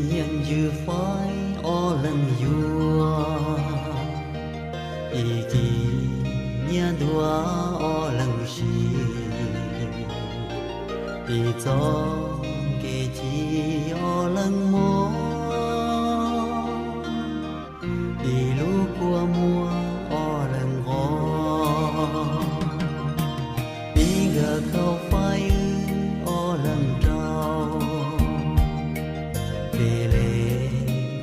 Yeej ywj faib ob leeg yuav, ib kis nyiaj ntuag ob leeg siv, ib txoj kev ci ob leeg mob, ib lub kua muag ob leeg nqos, ib nkawm khaub faib wb ob leeg rau, kev le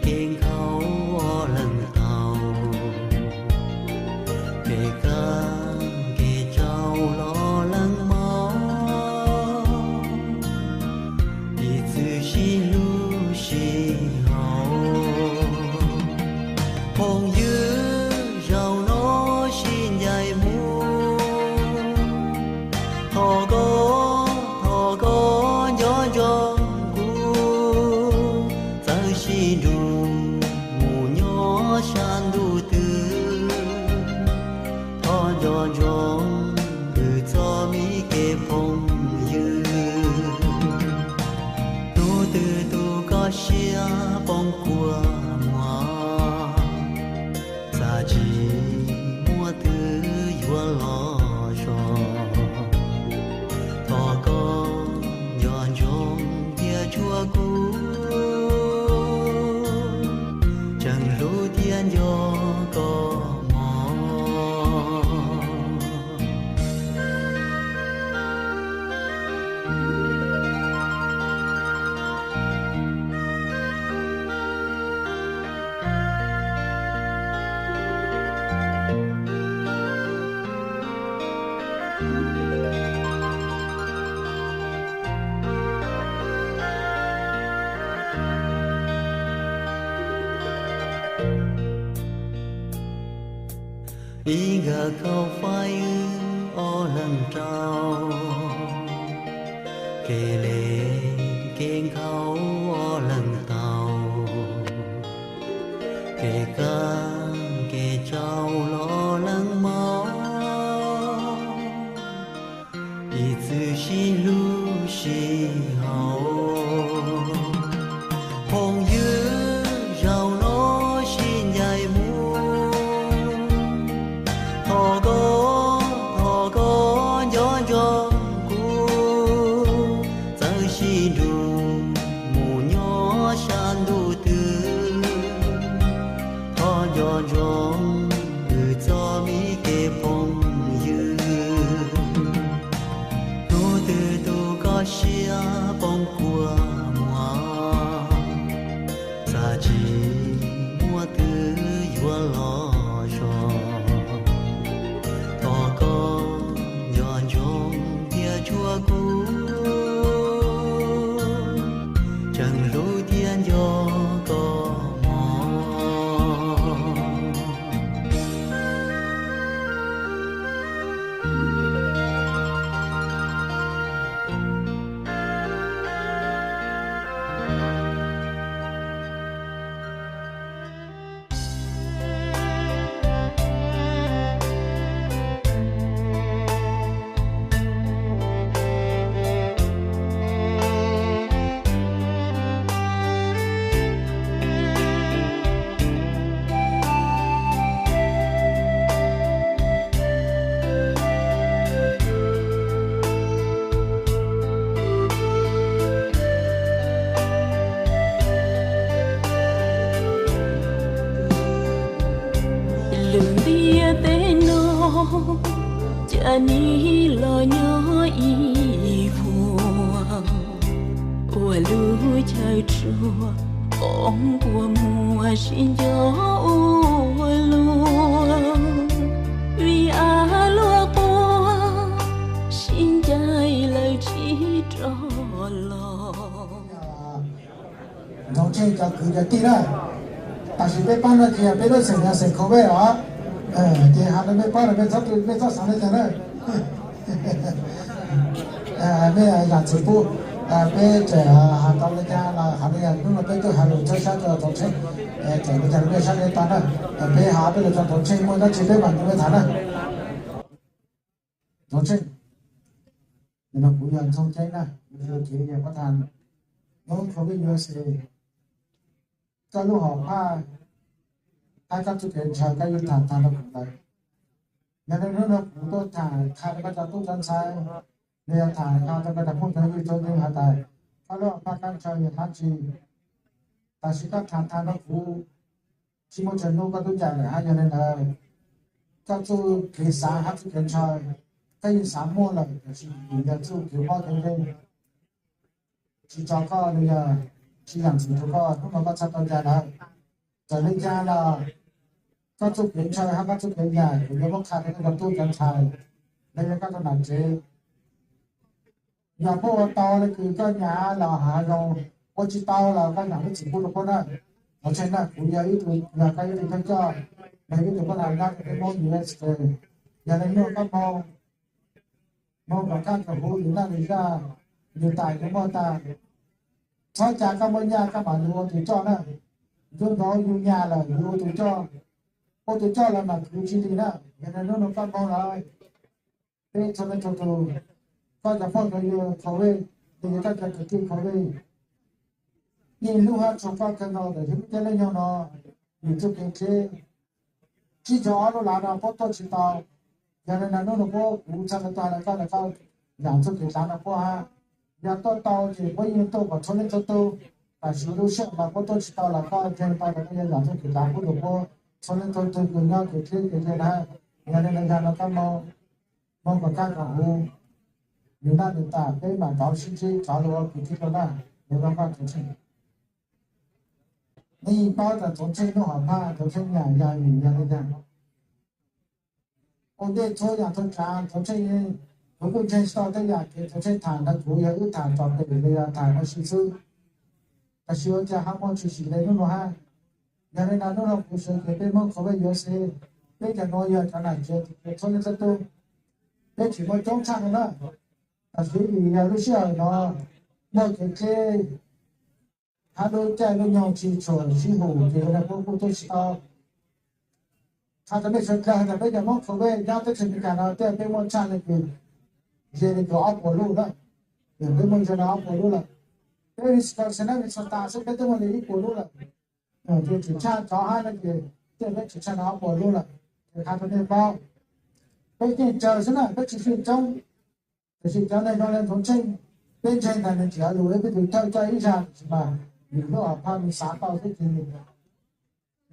kev nkhaus ob leeg tau, kev kaj kev tsau los ob leeg maub, ib txwm sib hlub sib haum. Phooj ywg, zaum no sib ncaim mus, thov koj, thov koj nco ntsoov kuv, txawm sib nrug mus nyob sab ntuj twg, thov nco ntsoov wb txoj me kev phooj ywg. Hnub twg tus koj siab poob kua muag, txaj tsis muaj twg yuav los zog, thov koj nco ntsoov thiab tshua kuv, tseem hlub thiab nco koj mog. Ib nkawm khaub faib wb ob leeg rau, kev le kev nkhaus ob leeg tau, kev kaj kev tsau los ob leeg maub, ib txwm sib hlub sib haum. Phooj ywg, zaum no sib ncaim mus, thov koj, thov koj nco ntsoov kuv, txawm sib nrug mus nyob sab ntuj twg, thov nco ntsoov wb txoj me kev phooj ywg. Hnub twg tus koj siab poob kua muag, txaj tsis muaj twg yuav los zog, thov koj nco ntsoov thiab tshua kuv, tseem hlub thiab nco koj mog. Lub ntiaj teb no, cas nim los nyob ib vuag, ua lub chaw tsuag, poob kua muag sib nco ua luaj, vim av luaj quaj, sib ncaim lawm tsis rov los. Ntxoov Tsheej cov kwv cov tij na, tam sim peb pab no ces yog peb lub xeem yog xeem Khov Vej os, ces has rau peb pab no peb txhob, peb txhob xav li cas na. Mej zam txim pub, peb tseem has tau li cas los qhov no yog hnub no peb tuaj has lus txhawb sab rau Ntxoov Tsheej, tseem li cas los mej sab li tau na. Peb has peb lus rau Ntxoov Tsheej muaj dab tsi peb mam nrog mej tham na. Ntxoov Tsheej, no kuv yog Ntxoov Tsheej na, kuv yog pab tham Hmoob Khov Vej U S A. koj lub hom phaj, hab koj txuj kev ntshaw koj yeej tham tag rau kuv lawm. Yog li hnub no kuv tuaj tham qha rau koj cov tub cov ntxhais, los yog tham qha rau koj cov phooj cov ywg txhua leej has tas koj lub hom phaj koj ntshaw yog dab tsi, tam sim koj tham tag rau kuv, tsis muaj tsawg hnub koj tub cai lawm hab. Yog li ntawd, koj txuj kev xav hab txuj kev ntshaw koj yeej xav muaj lawm, tam sis yog txuj kev mob kev nkeeg tsis tso koj los yog tsis yam ntxim rau koj, hnub no koj txhob tau cai lawm. Txawm li cas los koj txuj kev ntshaw hab koj txuj kev yam kuv yuav muab qha rau koj cov tub cov ntxhais, los yog koj tus nam tsev. Yog puab ua tau li kws koj nyam los hav zoov, ua tsis tau los koj nyam lub txim pub rau puab na. Thov tsheej na, kuv yog ib tug, yog koj ib tug thawj coj, los ib tug pab lav nyob rau peb Hmoob U S A. Yog li hnub no koj moog, moog kom koj txawj huv lwm laj lwm zaj, lwm tais yuav muaj tas. Txhob ca koj muaj nyaj koj mam li ua tus coj na. Yug nkaus yug nyam lawm yug ua tus coj, ua tus coj lawm mam khwv tsis li na. Yog li hnub no koj moog lawm, peb txhua leej txhua tus, koj cov phooj cov ywg COVID, los yog koj cov kwv tij COVID, yeej hlub hab tshua koj kawg nkaus ntawm yug lub caij lub nyoog no. Vim txuj kev dleb tsib caug ob lub lav no puab tuaj tsis tau. Yog li ntawd hnub no puab kuv txhaj le tuaj has rau koj, koj yam txuj kev dlav no puab hab, yog tuaj tau ces puab yeej tuaj kom txhua leej txhua tug. Tam sim lub sij hawm mas puab tuaj tsis tau los koj ntseeg tau rau koj yog yam txuj kev dlav pub rau puab txhua leej txhua tug kws nyob kev dleb kev dle na. Yog li ntawd yog no koj moog, moog kom kaj kom huv, nws naj nws tas peb mam rov sib ntsib rov lug ua kwv tij dlua na. Nws zoo koj Txoov Tsheej. Nej yeej paub tas Txoov Tsheej lub hom phaj, Txoov Tsheej nyam yog vim yog li cas? Ua ntej txhua yam txhua tsav Txoov Tsheej, kuv kuj ntseeg tsis tau tej yam kev Txoov Tsheej tham ntawd, kuv yog wb tham txom nyem los yog tham ua si xwb. Tab sis ua cas ho muaj tshwm sim le hnub no hab? Yog li ntawd hnub no kuv xav tias peb Hmoob qhov peb yuav xwb, peb cov nuav yog cov nam tsev txhua leej txhua tug, peb tsis muaj coob tshaj no na. Tab sis vim yog lub sij hawm no muaj kev dleb hab lub caij lub nyoog tsis tshua sib hum ces yog li puab kuj tuaj tsis tau. Qha rau mej suav dlawg tas peb cov Hmoob qhov peb nyob teb chaws Amelikas no tej peb muaj tshaj le kws, ze le kws ob puas lub lawm. Peb muaj ze le ob puas lub lawm. Peb Wisconsin na, Minnesota xwb peb twb muaj le ib puas lub lawm. Ces tsis tshaj cov hab no ces tej peb tsis tshaj le ob puas lub lawm. Ces qha rau mej paub, peb yeej tsawg xwb na, peb tsis yeej coob. Tab sis cov neeg zoo le Txoov Tsheej, peb ntseeg tas nws tseem yuav lug ua peb tus thawj coj ib zag, tab sis mas nws lub hom phaj nws xav tau xwb ces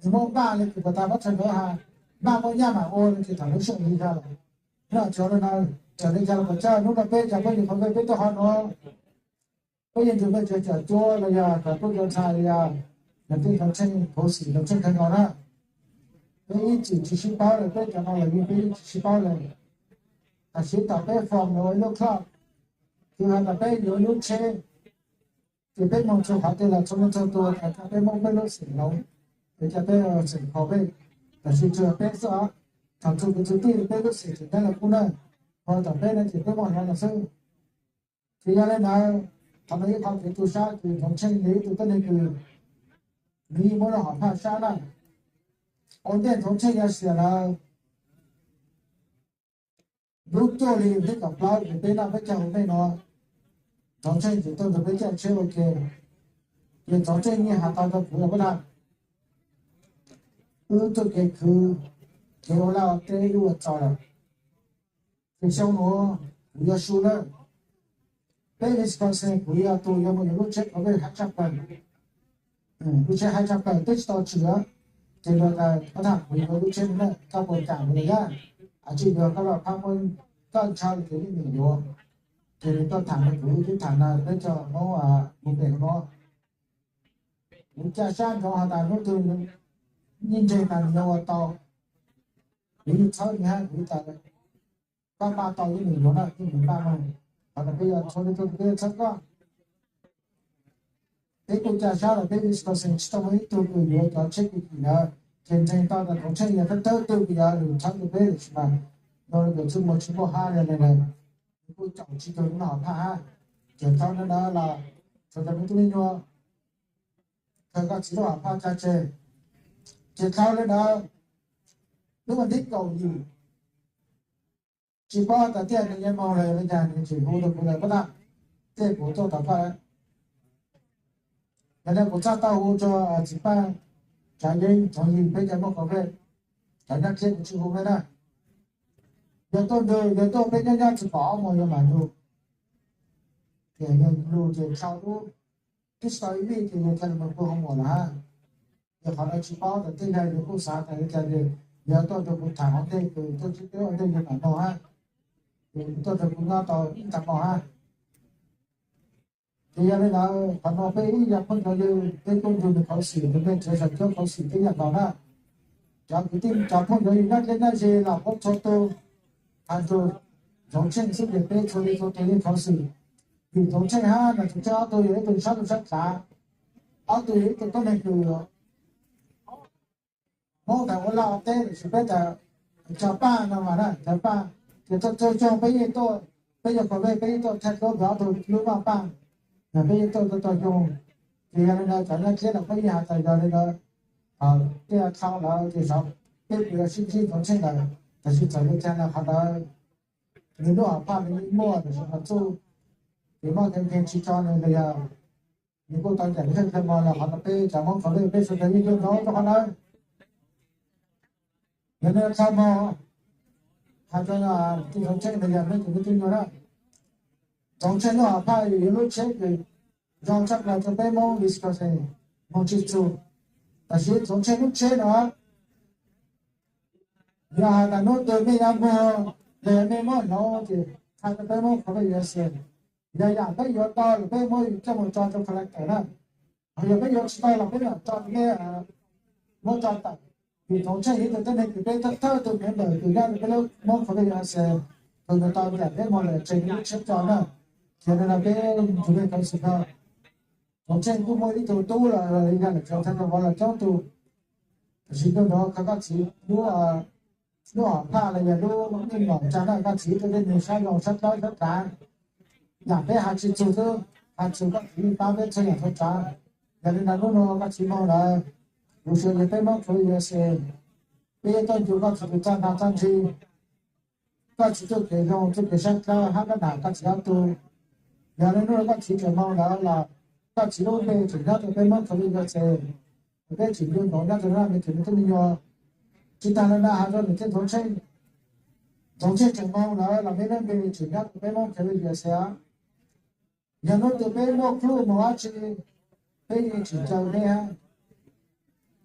nws muab npaj le kws puas tas pab txhawb ntawd has, npaj muaj nyaj mam ua no ces thaum lub sij hawm li zag lawm. Nyob tsis hauv no, txawm li cas los puas tsawg hnub no peb cov phooj ywg qhov peb tuaj hov no, peb yeej nrug mej cov cawm cuab los yog cov tub cov ntxhais los yog cov tij Txoov Tsheej khuv xim Txoov Tsheej kawg nkaus na. Peb ib txwm tsis sib paub lawm, peb cov no los yeej peb ib txwm sib paub lawm. Tab sis thaum peb form lug ua ib lub club, kws has tas peb yuav lub tsheb, ces peb moog txug qhov twg los txhua leej txhua tug tas coj peb Moob peb lub xeem Loov, es coj peb xeem Kaus Vej, tab sis tsuas peb xwb os. Thaum txug kwv txug tij peb lub xeem tseem nyob le kub na, ho thaum peb no ces peb muaj hloov no xwb. Ces yog li ntawd, thaum no ib qho kev tu sab ces Txoov Tsheej yog ib tug tuab neeg kws nws yeej muab lub hom phaj sab na. Ua ntej Txoov Tsheej yuav xiam lawm, lub cuaj hli thib kaum plaub ces peb noj peb caug hauv ntej no, Txoov Tsheej tseem tuaj nrug peb caij tsheb ua ke. Ces Txoov Tsheej yeej has tau rau kuv lawm puab tas, wb txuj kev khwv, kev ua laj ua teb wb ua txaus lawm. Ces xyoo nuav kuv yuav su lawm. Peb Wisconsin kuv yog tus yuav mus yuav lub tsheb Corvette hab tshaj plaws, lub tsheb hab tshaj plaws twb tsis tau tshwm. Ces luag tas puab tham kuv yuav lub tsheb no na, koj puas kam mus los yog? Ab, tsis yuav koj los phab muab koj ntshaw ces yeej meem yuav. Ces nws tuaj tham rau kuv, wb twb tham na peb cov Hmoob mus pem no. Kuv ca sab nrov has tas hnub twg yeej ntseeg tas nws yuav ua tau. Kuv yeej txhawb nws hab kuv tas, koj npaj tau yeej meem yuav na, yeej meem npaj no. Qhov no peb yuav txhawb, peb txhawb koj. Peb kuj ca sab los peb Wisconsin tsis tau muaj ib tug kws yuav cov tsheb kim kim ntawd, ces ntseeg tau tas Txoov Tsheej yog thawj thawj tug kws yuav lug txhawb rau peb tab sis mas no lawv txuj muag tsis muaj hab li ntawd, nws kuj caum tsis tau lub hom phaj hab. Ces dhau li ntawd los txhua cov me tub me nyuam, khaws koj txiv lub hom phaj tso tseg. Ces dhau li ntawd, lub vas thib kaum yim, tsis paub tas tiaj nws yuav moog los li cas nws tseem hu rau kuv lawm puab tas, tiaj kuv tuaj tom koj lawm. Yog li kuv txhaj tau hu rua txiv Paj, cov yeeb tsoom yim peb cov Hmoob Covid, cov nyob Thaib kuv tsis hu peb na. Yog tuaj ntug, yog tuaj peb nyob nyob tsis pom ob muag yog mam ntug. Ces yog ntug ces sau lub, twb sau ib vij ces yog thaij los mus kuj ho muaj lawm hab. Yog qhov no tsis paub tas tej yawg yus kuj xav tas li cas ces yog tuaj rua kuv tham ua ntej kws tuaj txug peb ua ntej yog mam moog hab. Ces tuaj rua kuv nyob tau ib nta moos hab. Ces yog li ntawd qhov no peb ib yam phooj ywg peb tuaj ntug nws khuv xim, nws mej tsev saum cuab khuv xim peb yam nkaus na. Cov kwv tij cov phooj ywg nyob dleb nyob ze los paub txhua tug, has rua Ntxoov Tsheej xwb ces peb txhua leej txhua tug yeej khuv xim. Vim Ntxoov Tsheej hab Nom Tswv Tsheej ob tug yog ib tug sab lug sab dlav, ob tug yog ib tug tuab neeg kws Hmoob thaum ua laj ua teb lossis peb tas cov Paj no mas na, cov Paj, ces txhua txhua xyoo peb yeej tuaj, peb yog Covid peb yeej tuaj thaij duab nkawd ob tug lub noj Paj, yog peb yeej tuaj txhua txhua xyoo. Ces yog li ntawd cov nyob dleb los peb yeej has tas yog li ntawd, tej dhau lawm ces peb kuj yuav sib ntsib Ntxoov Tsheej lawm, tab sis txawm li cas los qhov ntawd nws lub hom phaj nws yeej muaj, tab sis qhov txuj ces muaj kev nkeeg tsis tso nws los yog nws kuj tau ncaim thiaj kawg mog los qhov no peb cov Hmoob Covid peb sawv daws yeej nco ntsoov rau qhov ntawd. Yog li ntawd txhaj mog, has rua Ntxoov Tsheej los yog mej tug me tub nyuas na, Ntxoov Tsheej lub hom phaj yog lub tsheb kws zoo tshaj plaws rua peb Hmoob Wisconsin moog tsis txug. Tab sis Ntxoov Tsheej lub tsheb no yog has tas hnub twg mej yuav muag los yog mej muab hloov ces qha rua peb muab Covid yuav xwb. Yog yam peb yuav tau los peb muab coj mus tso rua collector na, ho yog peb yuav tsis tau los peb mam tso rua mej muab tso tawm. Vim Ntxoov Tsheej yog ib tug tuab neeg kws peb thawj tug member kws nyob rua peb lub mob Covid yuav xwb, kws nws tau ncaim peb moog lawm tseg nws lub tsheb tso na. Ces li no peb nrug mej khuv xim no, Ntxoov Tsheej kuj muaj ib tug tub los yog lam tsev thab vov los coob tug, tab sis ntuj nrov kho koj txiv lub hom phaj los yog lub ib nom tsa na, koj txiv tuaj tej nws sab zoo sab dlawb sab dlav, yam peb has tsis txug xwb, has txug koj txiv yeej pab peb txhua yam txhua tsav. Yog li ntawd hnub no koj txiv moog lawm, kuv xav yog peb Hmoob Covid yuav xwb, peb yeej tuaj ncu koj txiv tus txaj ntaag txaj ntsig, koj txiv txuj kev zoo txuj kev sab dlawb hab koj nam koj txiv ob tug. Yog li hnub no koj txiv tseem moog lawm los koj txiv lub npe tseem nyob rua peb Hmoob Covid yuav xwb, peb tseem ncu ntsoov nyob rua mej tug me tub me nyuam. Tsis taag le na has rua nwg tej Ntxoov Tsheej, Ntxoov Tsheej tseem moog lawm los mej lub npe tseem nyob rua peb Hmoob Covid yuav xwb. Yog hnub twg peb muaj pluj moog dlaab tsi, peb yeej tseem ncaw mej hab.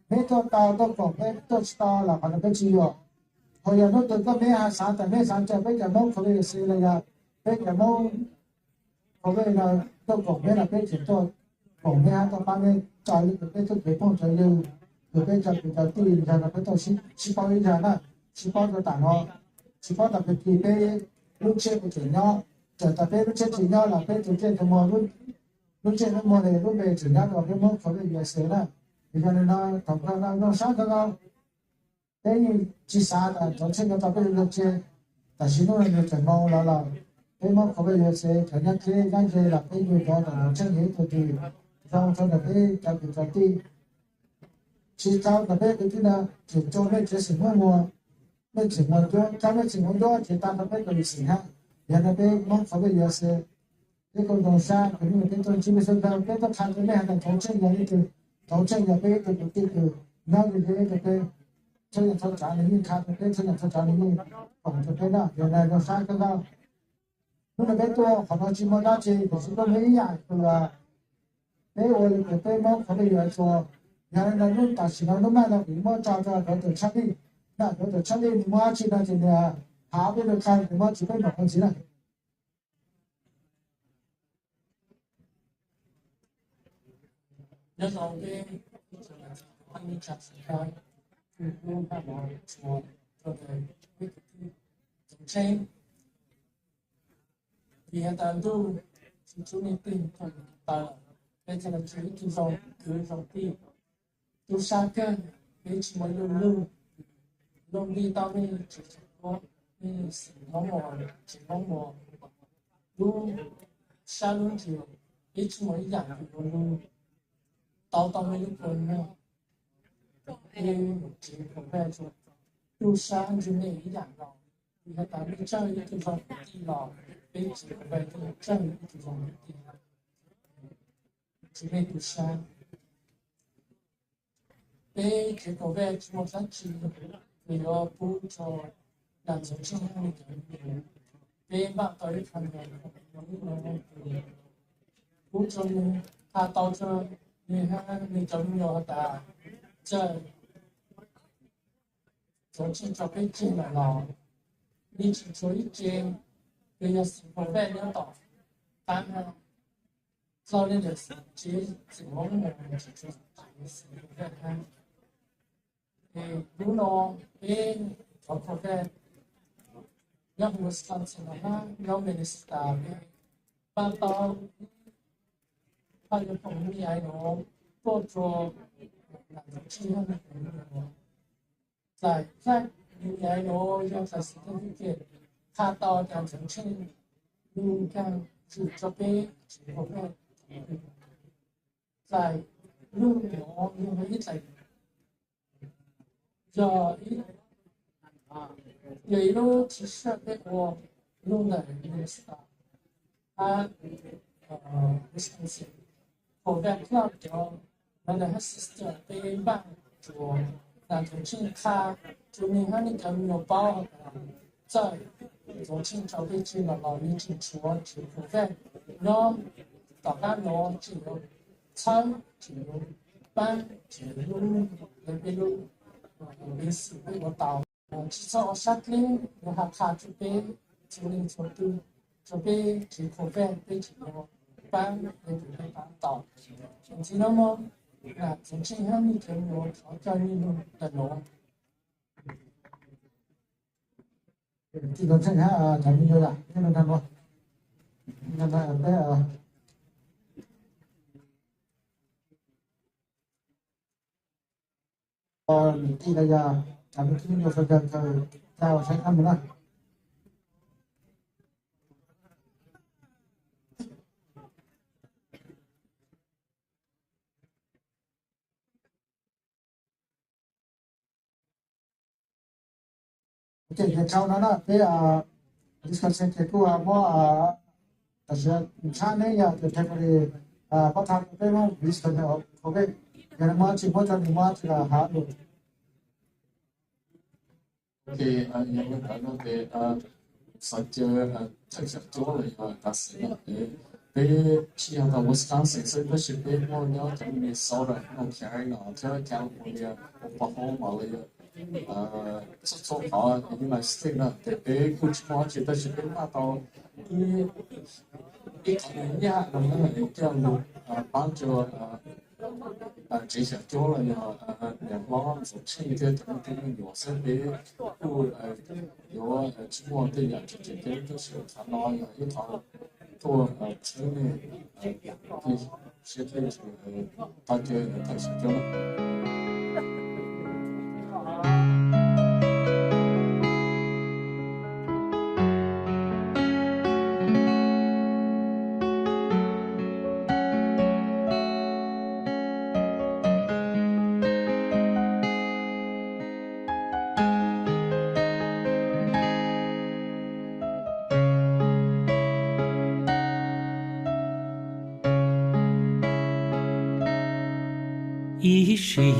Meb tuaj tau tuaj koom, meb tuaj tsis tau los qhov no peb tsis yuam. Ho yog hnub twg koj meb has xav tas meb xav ncaw peb cov Hmoob Covid yuav xwb los yog peb cov Hmoob Covid no tuaj koom meb los peb tseem tuaj koom meb hab tuaj pab meb tso li kws peb txuj kev phooj cov ywg, kws peb cov kwv cov tij yog no peb tuaj sib paub ib zag na, sib paub rua taam no, sib paub tas pig kis peb lub tsheb puas tseem nyob, txawm tas peb lub tsheb tsis nyob los peb tug ntsej tug muag, lub ntsej lub muag le lub npe tseem nyob rua peb Hmoob Covid yuav xwb na. Yog li no thaum kawg no zoo sab kawg nkaus, peb yeej tsis xav tas Ntxoov Tsheej yuav tso peb lug tseg, tab sis hnub no nwg tseem moog lawm los peb Hmoob Covid yuav xwb cov nyob dleb nyob ze los peb ncu ntsoov tas Ntxoov Tsheej yog ib tug twg zoo rua ntawm peb cov kwv cov tij. Tsis tau tas peb kwv tij no tseem rua mej tsev xeem Hmoob Muas, mej tseem muas ncuab, tau mej tseem muas ncuab tseem tag rua peb kws xeem hab. Yog no peb Hmoob Covid yuav xwb, peb kuj zoo sab kws hnub no peb tuaj ntsib mej sawv daws, peb tuaj qha rua mej has tas Ntxoov Tsheej yog ib tug, Ntxoov Tsheej yog peb ib tug kwv tij kws nyob ze ze rua peb, txhua yam txhua tsav nwg yeej qha rua peb, txhua yam txhua tsav nwg yeej koom rua peb na. Yog li zoo sab kawg nkaus. Hnub no peb tuaj qhov no tsis muaj dlaab tsi, tab sis tuaj muaj ib yam kws peb ua li kws peb Hmoob Covid yuav xwb. Yog li no lub tam sim no lub maj no kuv muab tso rua cov tawm tshaj lij, na cov tawm tshaj lij nwg muaj dlaab tsi no ces nwg has peb lug txog, nwg muab tsis peb mam ua ntxiv na. Nyob zoo peb ib tsoom Hmoob tsa tsi kab, kuj lub npaj no tsuas rua ntawm peb kwv tij Ntxoov Tsheej. Vim has tas ntuj tsi tshua leej twg tau, peb txhaj le tsi ib tug zoo kwv zoo tij tub sab kawg, peb tsi muaj ib lub lug, lub nplij tau mej tsev tseem muab, mej xeem Hmoob Muas tsev Hmoob Muas, lub sab lub ntsws, peb tsi muaj ib yam kws ua lug tau tau mej lub kua muag, peb tsev kua muag, tub sab ntsws mej ib yam nkaus. Vim has tas mej tseem ib tug zoo kwv tij los peb tsev kua muag tseem ib tug zoo kwv tij, tsi mej tub sab. Peb tsev COVID tsis muaj dab tsi, nws yuav pub rau nram Ntxoov Tsheej Hab Nij cov me nyuam, peb npaj tau ib qho nyiaj, pub rau nws, qha tau rau nws hab nws cov me nyuam has tas, txawm Ntxoov Tsheej tso peb tseg lawm los yeej tsis tshuav ib tsev, ces yog xeem COVID nyob tom qab hab, txog li ntawm tsev xeem Hmoob no tsis tshuav xeem COVID hab. Lub no peb cov COVID nyob Wisconsin no hab nyob Minnesota peb npaj tau phaj yuav khoom me nyuam no tuaj rua nram Ntxoov Tsheej hab nws cov me nyuam. Txais phaj me nyuam no yog txais certificate qha tau tas Ntxoov Tsheej lug kaag zwm rua peb tsev COVID. Txais lug no yog ib txais, yog ib, yog ib lub T-shirt peb ua lug ntawm Minnesota hab Wisconsin, COVID club cov brother hab sister peb npaj rua nram Ntxoov Tsheej qha rua nws hab nws cov me nyuam paub has tas txawm Ntxoov Tsheej tso peb tseg lawm los yeej tseem tshuav tsev COVID nyob tom qab no, tseem yuav txhawb, tseem yuav paab, tseem yuav hlub peb lub peev xwm peb ua tau. Tsis txhob ua sab dleb, yuav has qha rua peb txhua leej txhua tug, rua peb tsev COVID peb tseem yuav paab, peb tseem yuav paab tau. Ntxiv no mog, Ntxoov Tsheej hab nws cov me nyuam thov coj nij lug ntawm nuav. Tij Ntxoov Tsheej hab cov me nyuam yom, nyob ntawm nuav. Peb tij no yog cov me tub me nyuam sawv daws khaws coj ua saib qab mus na. Ces rau no na peb Wisconsin ces kuj muab, tam sim no tshab neb yog tus Temporary Part-Time, peb muab Wisconsin, ok, yog muab tsis muab rau nws muab tsis los hav lug. Ces yog li ntawd no ces xav caw thawj xyom cuab los yog tav xis no ces peb tsis yog tau Wisconsin xwb tab sis peb muaj nyob cov Minnesota, North Carolina thiab California, Oklahoma los yog txhua txhua qhov United States no ces peb kuj tsis muaj dab tsi tab sis peb npaj tau ib qho nyaj no coj lug paab rua tsev xyom cuab los yog niam hlob Ntxoov Tsheej thiab cov me tub me nyuam xwb. Peb kuj yuav tsis muaj tej yam tseem ceeb tab sis qhov no yog ib qho tuaj tshawb nej siab thiab tau caw thawj xyom cuab. Ib sim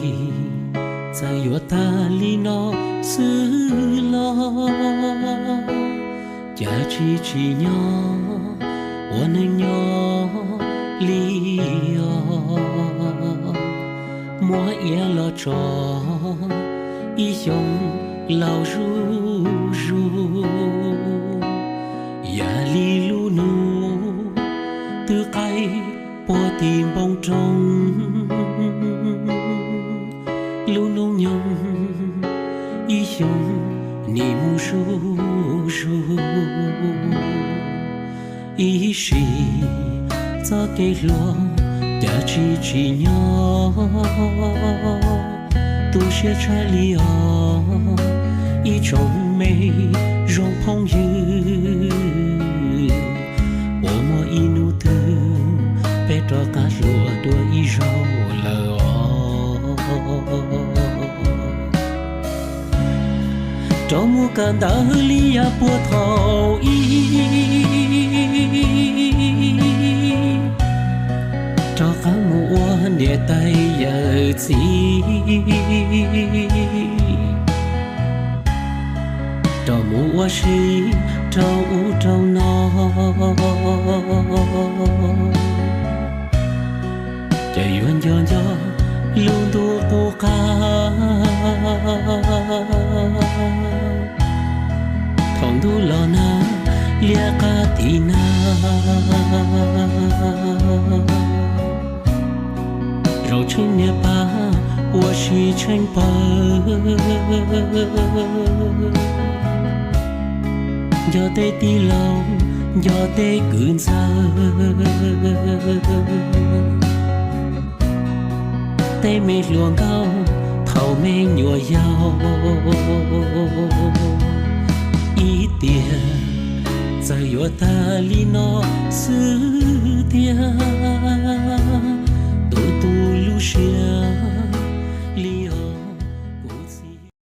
txawm yuav tag li no xwb los cas tsis tsim nyog ua neeg nyob li os. Muab iab los tso ib xyoos laus zuj zus, yam li lub nug twb qaij puag tim npoo roob, lub hnub nyoog ib xyoos nim mus zuj zus. Ib sim txoj kev hluas cas tsis tsim nyog tu siab tshaib li os ib tsoom me zoo phooj ywg. Puas muaj ib hnub twg peb rov qab hluas dua ib zaug lawm os? Rov mus kawm ntawv li yav puag thaum ub, rov qab mus ua Niam tais yawm txiv rov mus ua si rau ub rau no, ces yuav nco nco lub ntuj qub qab. Thaum ntuj los nag liab qab tim nag, zaum tsheej niam pab ua si tsheej pawg, nco tej tij laug, nco tej kwv ntxawg, tej me hluas nkauj thaum me nyuam yaus, ib tiam txawm yuav tag li no xwb.